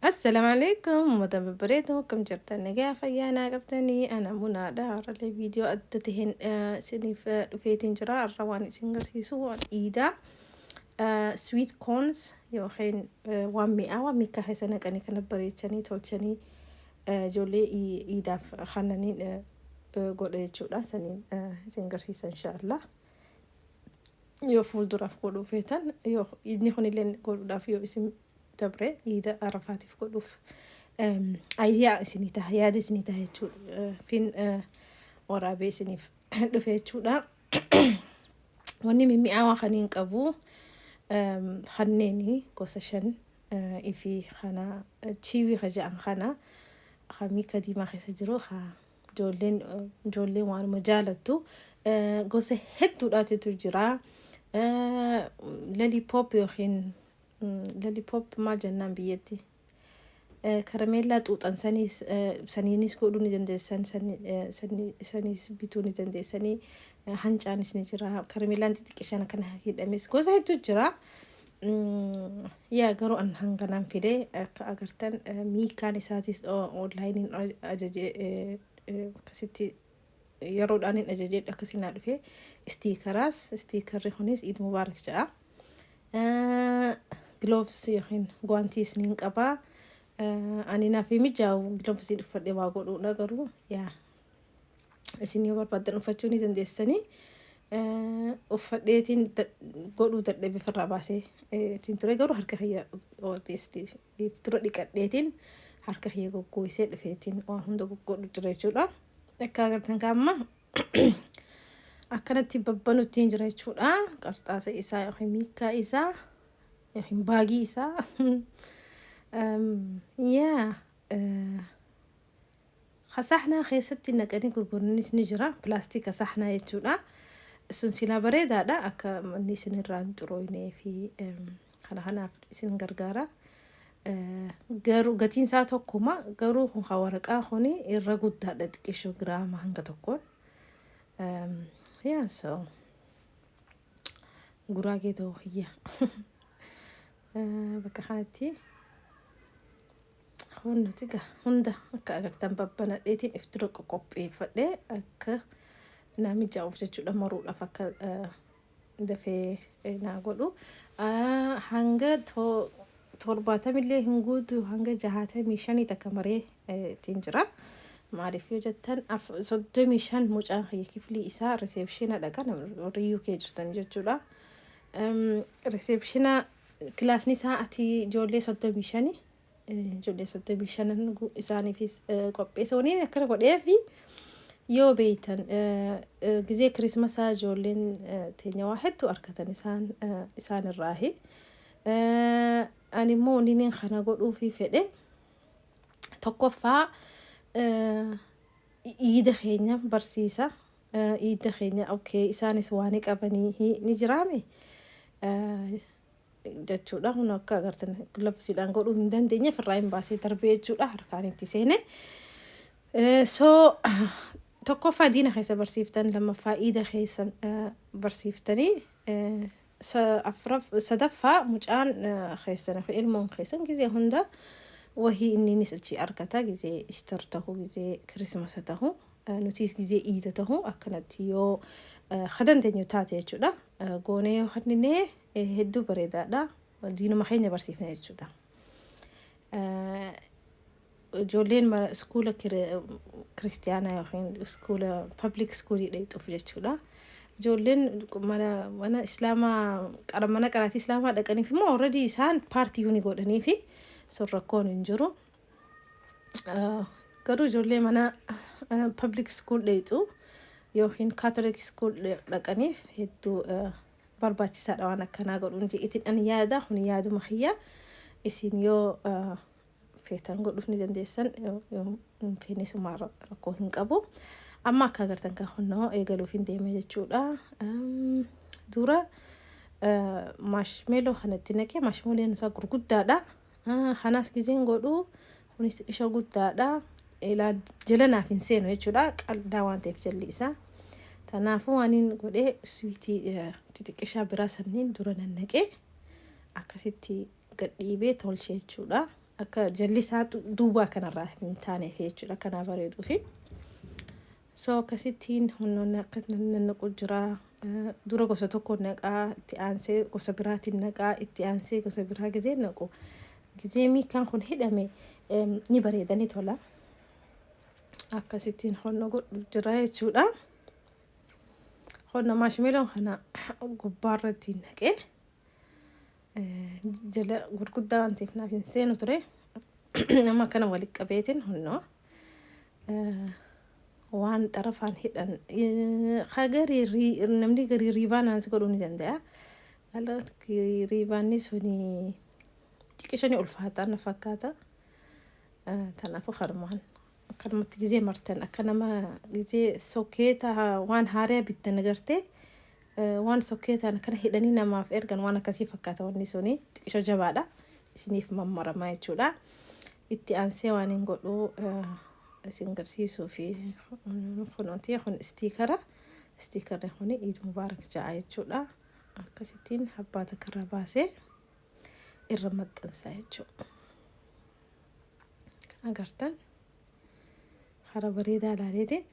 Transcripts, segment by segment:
Assalaamu alaikum uummata babbareedoo, akkam jirtan? Nagaa fayyaa naa qabdanii? Ana munaadha. Har'allee viidiyoo adda taheen isiniif dhufeetiin jira. Har'a waan isin agarsiisu waan iidaa, sweet corns yookiin waan mi'aawaa miikaa keessa naqanii kana bareechanii tolchanii ijoollee iidaaf kannaniin godha jechuudha. Saniin isin agarsiisa inshaallah. Yoo fuulduraaf godhuu feetan, yoo iidni kunillee godhuudhaaf yoo isin dabre, iida Arafaatiif godhuuf idea isinii taha, yaada isinii taha jechuudha. Fin waraabee isiniif dhufe jechuudha. Wanni mimmi'aawaa kaniin qabu kanneeni gosa shan ifi kana, chewy ka jedhan kana, ka miika diimaa keessa jiru, ka ijoolleen waanuma jaalattu gosa hedduudhaatitu jira. Lollipop yookiin lollipop maal jennaan biyyatti? Karameellaa xuuxan saniis saniinis godhuu ni dandeessan, saniis bituu ni dandeessanii. Hancaanis ni jira. Karameellaan xixiqqishaan akkana hidhames gosa hedduu jira. Yaa, garuu an hanganaan fide. Akka agartan miikaan isaatis onlineiin ajajee, akkasitti yeroodhaan hin ajajee, akkasii naa dhufe. Stickeraas, stickerri kunis "Iid Mubaarak" jedha. Gloves yookiin guantiis niin qabaa. Ani naaf mijaa'u glovesii uffadhee waa godhuudha, garuu yaa, isin yoo barbaaddan uffachuu ni dandeessanii. Uffadheetiin godhuu dadhabe, ofirraa baasee ittiin ture, garuu harka kiyya obviously dura dhiqadheetiin, harka kiyya goggoysee dhufeetiin waan hunda goggodhu jira jechuudha. Akka agartan kaamma akkanatti babbanuttiin jira jechuudha. Qarxaasa isaa yookiin miikaa isaa yookiin bagii isaa. Yaa, saxnaa keessatti naqanii gurguranis ni jira. Pilaastika saxnaa jechuudha. Sun silaa bareedaadha, akka manni isin irraa hin xurooynee fi kana kanaaf isin gargaara. Garuu gatiin isaa tokkuma, garuu kun kan waraqaa kuni irra guddaadha xiqqishoo giraama hanga tokkoon. Yaa, so guraagee ta'uu kiyya. Bakka kanatti kun nuti hunda akka agartan babbanadheetiin if dura qopheeffadhee akka naa mijaa'uuf jechuudha, maruudhaaf akka dafee naa godhu. Hanga 70illee hin guutu, hanga 65 takka maree ittiin jira. Maaliif yoo jettan, 35 mucaan kiyya kiflii isaa receptiona dhaqa, warri UK jirtan jechuudha. Receptiona classni isaa ati ijoollee 35, ijoollee 35 isaaniifis qopheessa. Waniin akkana godheefi yoo beeytan, gizee Christmasaa ijoolleen teenya waa hedduu argatan isaan irraahi. Ani immoo waniin kana godhuufi fedhe, tokkoffaa iida keenya barsiisa. Iida keenya, okay, isaanis waan qabanii ni jiraame jechuudha. Kun akka agartan glovesiidhaan godhuu hin dandeenye, ofirraa hin baasee darbee jechuudha, harkaan itti seene. So tokkoffaa diina keessa barsiiftan, lammaffaa iida keessa barsiiftanii, sadaffaa mucaan keessan fi ilmoon keessan gizee hunda wahii inninis achi argata. Gizee Easter tahu, gizee Christmasa tahu, nutis gizee iida tahu akkanatti yoo ka dandeenyu taate jechuudha. Goonee yoo kenninee hedduu bareedaadha. Diinuma keenya barsiifna jechuudha. Ijoolleen schoola kiristiyaanaa yookiin schoola public schoolii dhaqxuuf jechuudha. Ijoolleen mana islaamaa, mana qaraatii islaamaa dhaqaniif immoo already isaan party ni godhanii fi sun rakkoon hin jiru. Garuu ijoollee mana public school dhaqxu yookiin Catholic school dhaqaniif hedduu barbaachisaadha waan akkanaa godhuun je'itiin ani yaada. Kun yaaduma kiyya. Isin yoo feetan godhuuf ni dandeessan, hin feenes rakkoo hin qabu. Amma akka agartan kan kunnoo eegaluuf hin deeme jechuudha. Dura marshmallow kanatti naqee, marshmallown isaa gurguddaadha. Kanaas gizeen godhu kunis xiqqisha guddaadha. Ilaa jala naaf hin seenu jechuudha. Qal'aa waan ta'eef jalli isaa. Kanaafuu waan hin godhee, sweetii xixiqqishaa biraa sanniin dura nannaqee akkasitti gadhiibee tolche jechuudha. Akka jalli isaa duwwaa kanarraa hin taaneef jechuudha. Kanaa bareeduufi. So akkasittiin humnoonni akka nannaqu jira. Dura gosa tokko naqaa, itti aansee gosa biraatiin naqaa, itti aansee gosa biraa gizee naqu. Gizee miikaan kun hidhame ni bareeda, ni tola. Akkasittiin honna godhu jira jechuudha. Honna marshmallow kana gubbaarratti naqee jala gurguddaa waan ta'eef naaf hin seenu ture. Amma akkana walitti qabeetiin honnoo waan xarafaan hidhan garii namni garii ribbon godhuu ni danda'a. Ribbonni suni xiqqisho ni ulfaata na fakkaata. Kanaafuu kanumaan akkanumatti gizee martan akka nama gizee sokeeta waan haaraa bittan agartee, waan sokeetaan akkana hidhanii namaaf ergan waan akkasii fakkaata. Wanni suni xiqqisho jabaadha, isiniif mammaramaa jechuudha. Itti aansee waan hin godhu isin garsiisuu fi kunuunti kun stickera. Stickerri kun Iid Mubaarak ja'a jechuudha. Akkasittiin abbaa takkarraa baasee irra maxxansa jechuudha. Kan agartan hara bareedaa ilaaleetiin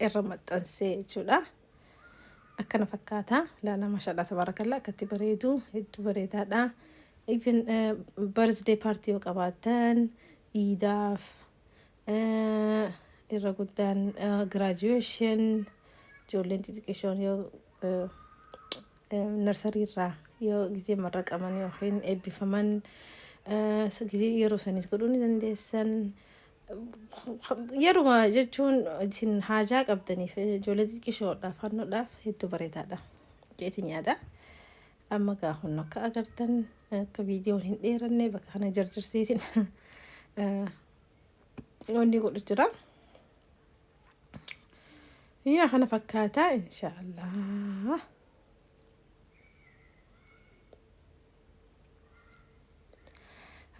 irra maxxansee jechuudha. Akkana fakkaata. Laala, maashaallah, tabaarakallaa, akkatti bareedu, hedduu bareedaadha. Even birthday party yoo qabaattan, iidaaf, irra guddaan graduation, ijoolleen xixiqqishoon yoo nursery irraa yoo gizee marraqaman yookiin eebbifaman, gizee yeroo sanis godhuu ni dandeessan. Yeruma jechuun isin haajaa qabdaniif ijoollee xixiqqishoodhaaf hannuudhaaf hedduu bareedaadha jeetiin yaada. Amma gaa kun akka agartan akka viidiyoon hin dheeranne bakka kana jarjarseetiin wanni godhu jira. Yaa, kana fakkaata inshaallah.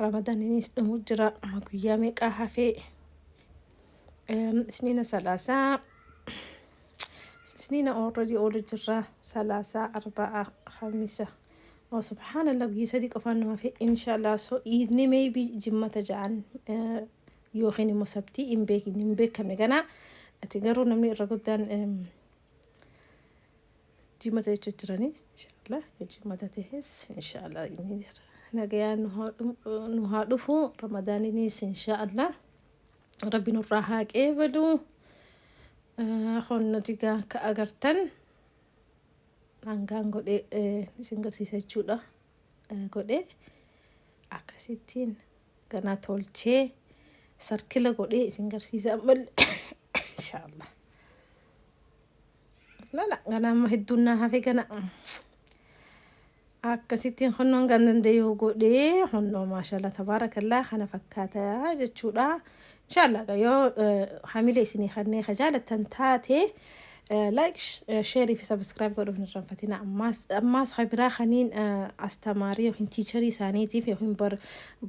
Ramadaaninis dhumu jira. Amma guyyaa meeqaa hafee? Isniina, Salaasaa, Isniina already oolu jirra. Salaasaa, Arba'aa, Khamisa. Oh, subhaanallah, guyyaa 3 qofaan nu hafe inshaallah. So iidni maybe Jimmata ja'an yookiin immoo Sabtii, hin beekin, hin beekamne ganaa. Ati garuu namni irra guddaan Jimmata jechuu jiranii. Inshaallah Jimmata tahes inshaallah inni nagayaan nu haa dhufu. Ramadaaninis inshaallah Rabbi nurraa haa qeebalu. Kun nuti gaa akka agartan hangaan godhee isin garsiisa jechuudha. Godhee akkasittiin ganaa tolchee circle godhee isin garsiisa ammallee inshaallah. Lala, ganaa amma hedduun naa hafe. Gana akkasittiin hunnoon kan danda'u godhee hunnoo, maashaallah, tabaarakallaa, kana fakkaata jechuudha. Inshaallah yoo hamilee isinii kannee ka jaalattan taate, like, share fi subscribe godhuuf hin irraanfatina. Ammaas biraa kaniin astamaarii yookiin teacherii isaaniitiif yookiin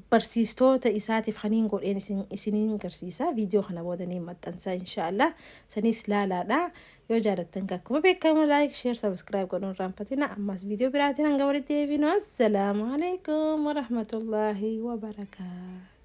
barsiistoota isaatiif kaniin godheen isiniin garsiisa. Viidiyoo kana booda ni maxxansa inshaallah. Sanis laalaadha. Yoo jaalattan akkuma beekamu like, share, subscribe godhuun irraanfatina. Ammas viidiyoo biraatiin hanga walitti deebinu, assalaamu alaikum warahmatullaahi wabarakaatu.